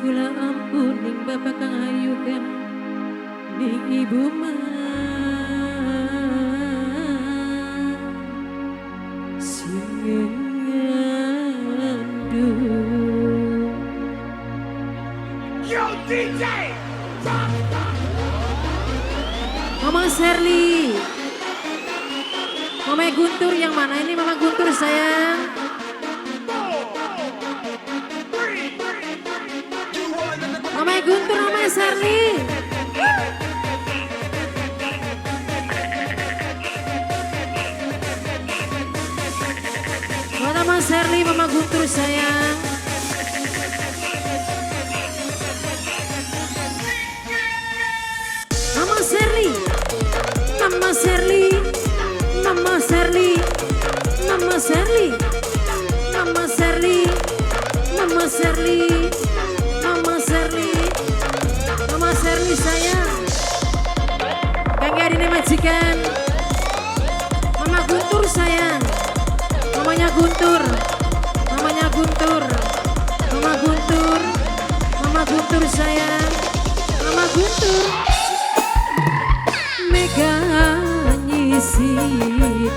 Kula ampun ning bapak kang ayugan ning ibu mah sing ngandung. Yo DJ, Mama Sherly, Mama Guntur yang mana ini Mama Guntur sayang? Mama Guntur, Mama Sherly. Buat Mama Sherly, Mama Guntur sayang. Mama Sherly, Mama Sherly, Mama Sherly, Mama Sherly, Mama Sherly, Mama Sherly, Mama Sherly, Mama Sherly sayang. Kang Adine majikan, Mama Guntur sayang, mamanya Guntur, mamanya Guntur, Mama Guntur, Mama Guntur sayang, Mama Guntur. Mega nyisip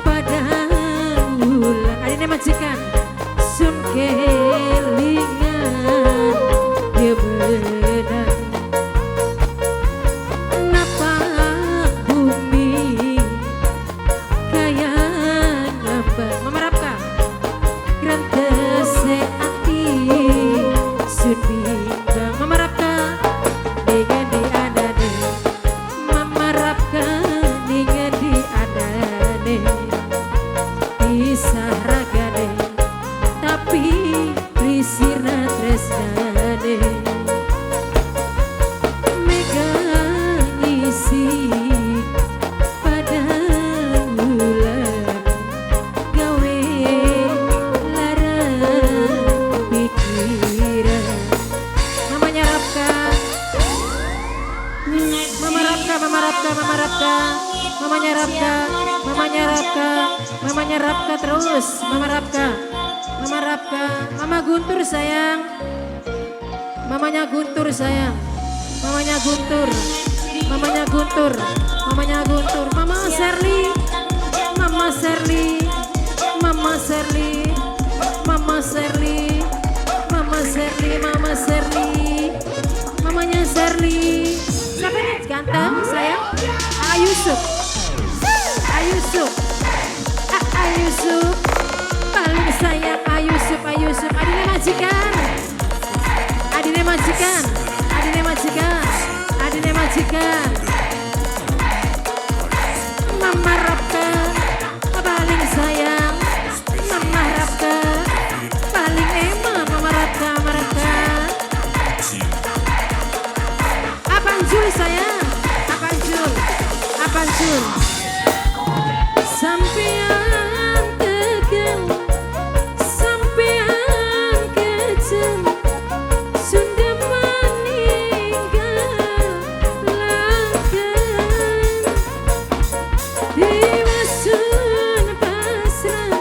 padang wulan. Adine majikan sun kelingan dia benang napak bumi kaya ngambang. Mama Rapka grantese ati sun bimbang. Mama Rapka dengan di anane, Mama Rapka dengan di anane, pisah ragane tapi prisirna tresnane. Mega nyisip padang wulan gawe lara pikiran. Mamanya Rapka, Mama Rapka, Mama Rapka, Mama Rapka, mamanya Rapka, mamanya Rapka, mamanya Rapka terus, Mama Rapka, Mama Rapka, Mama Guntur sayang, mamanya Guntur sayang, mamanya Guntur, mamanya Guntur, mamanya Guntur, Mama Sherly, Mama Sherly, Mama Sherly, Mama Sherly, Mama Sherly, Mama Sherly, mamanya Sherly. Siapa ini ganteng sayang? Ayusuf, Ayusuf, Ayusuf, paling sayang Ayusuf, Ayusuf. Adine majikan, adine majikan, adine majikan, adine majikan. Mama Rapka paling sayang, Mama Rapka paling eman, Mama Rapka, Mama Rapka. Apan Jul sayang, Apan Jul, Apan Jul. Sampean tegal, sampean kejam, sudah meninggal lakan. Diwasun pasrah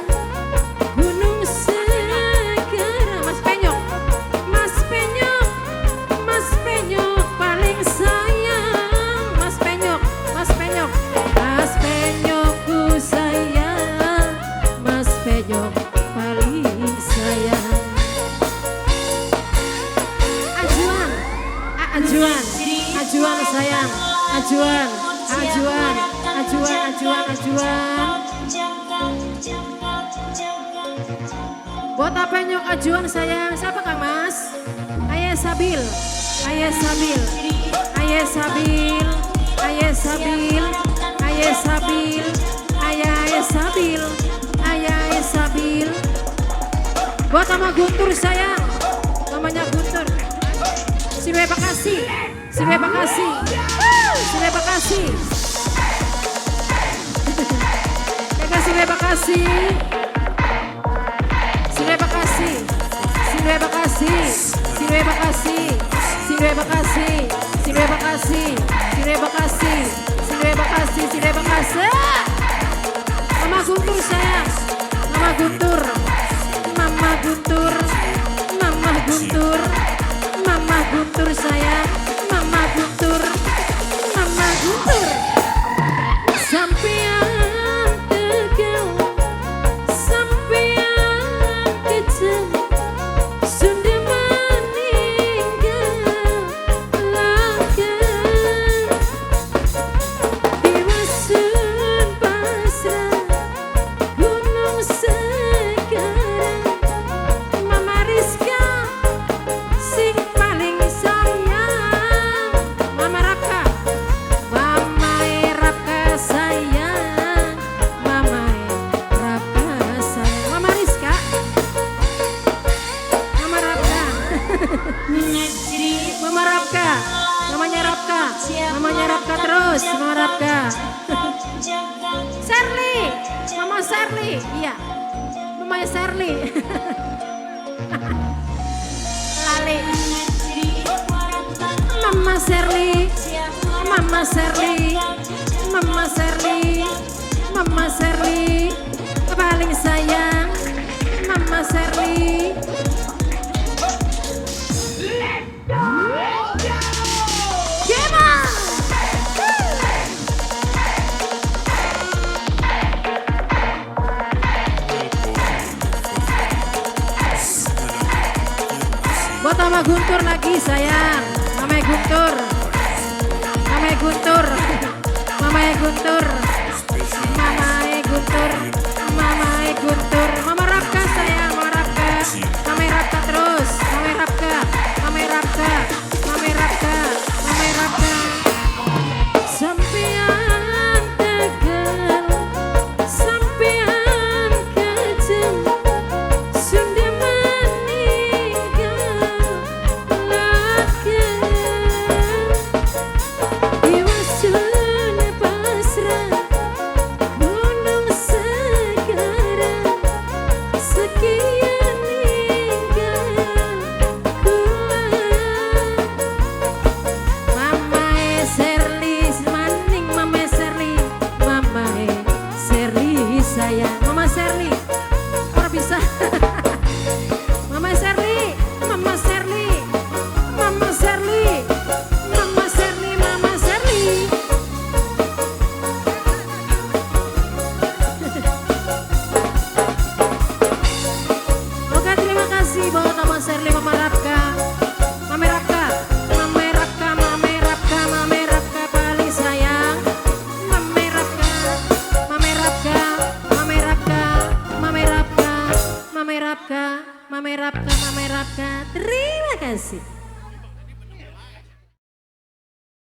gunung segara. Mas Penyok, Mas Penyok, Mas Penyok paling sayang. Mas Penyok, Mas Penyok, Mas Penyokku sayang, Mas Penyok paling sayang. Ajuan, Ajuan, Ajuan sayang, Ajuan, Ajuan, Ajuan, Ajuan, Ajuan. Buat apa nyok Ajuan sayang? Siapa Kang Mas? Ayah Sabil, Ayah Sabil, Ayah Sabil, Ayah Sabil, Ayah Sabil, Ayah Sabil, Ayah Sabil. Buat sama Guntur sayang, namanya Guntur. Siwe Bekasi, Siwe Bekasi, Siwe Bekasi. Kakak Siwe Bekasi, Siwe Bekasi, Siwe Bekasi, Siwe Bekasi, Siwe Bekasi, Siwe Bekasi, Siwe Bekasi, Siwe Bekasi, Siwe Bekasi. Mama Guntur sayang, Mama Guntur, Mama Guntur, Mama Guntur, Guntur sayang, Mama Guntur, Mama Guntur. Sampean tegal, sampean kejam, sudah meninggalkan. Diwasun pasrah gunung sekarang. Mama Rizka sing paling sayang. Mama Rapka, Mama Rapka sayang, Mama Rapka sayang. Mama Rizka, Mama Rapka, Mama Rapka, mamanya Rapka, mamanya Rapka terus, Mama Rapka. Sherly, Mama Sherly, iya, mamanya Sherly. Lali. Mama Sherly, Mama Sherly, Mama Sherly, Mama Sherly, paling sayang, Mama Sherly. Gema! Buat Mama Guntur lagi sayang, Mama Guntur, Mama Guntur, Mama Guntur, Mama Guntur, Mama Guntur, Mama Rapka sayang, Mama Rapka, Mama Rapka terus, Mama Rapka, Mama Rapka, Mama Rapka, Mama Rapka. Sampean tegal, sampean kejam, sudah meninggalkan. Diwasun pasrah gunung sekarang, sekian ninggal kula. Mama Sherly maning, Mama Sherly, Mama Sherly sayang, Mama Sherly, ora bisa. Mama Sherly, Mama Sherly, Mama Sherly, Mama Sherly, Mama Sherly. Oke, terima kasih buat Mama Sherly, Mama Rapka, Mama Rapka, Mama Rapka, Mama Rapka, Mama Rapka paling sayang. Mama Rapka, Mama Rapka, Mama Rapka, Mama Rapka, Mama Rapka, Mama Rapka, Mama Rapka. Terima kasih.